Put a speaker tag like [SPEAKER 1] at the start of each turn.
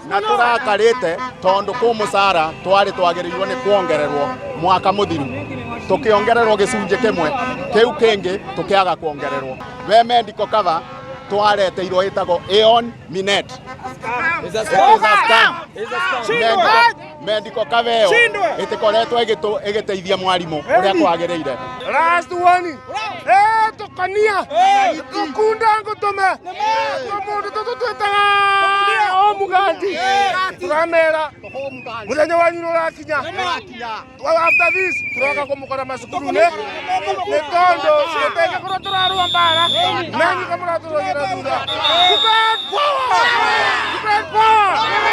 [SPEAKER 1] Na tũrakarĩte tondũ kũ mũcara twarĩ twagĩrĩirwo nĩ kuongererwo mwaka mũthiru, tũkĩongererwo gĩcunjĩ kĩmwe, kĩu kĩngĩ tũkĩaga kuongererwo. We medical cover twareteirwo ĩtagwo Aon Minet. It is a scam. Medical cover ĩyo ĩtĩkoretwo ĩgĩteithia mwarimũ ũrĩa kwagĩrĩire.
[SPEAKER 2] Last one. Eh, tukania. Tukunda ngutume. Tumundu tutu twitaga o mugandi. Turamera. Muthenya wanyu nurakinya. After this turoka kumukora macukuru-inĩ nĩ tondũ tũtingĩkorwo tũrarũa mbara nanyi kamũratũrũgĩra thutha. Power!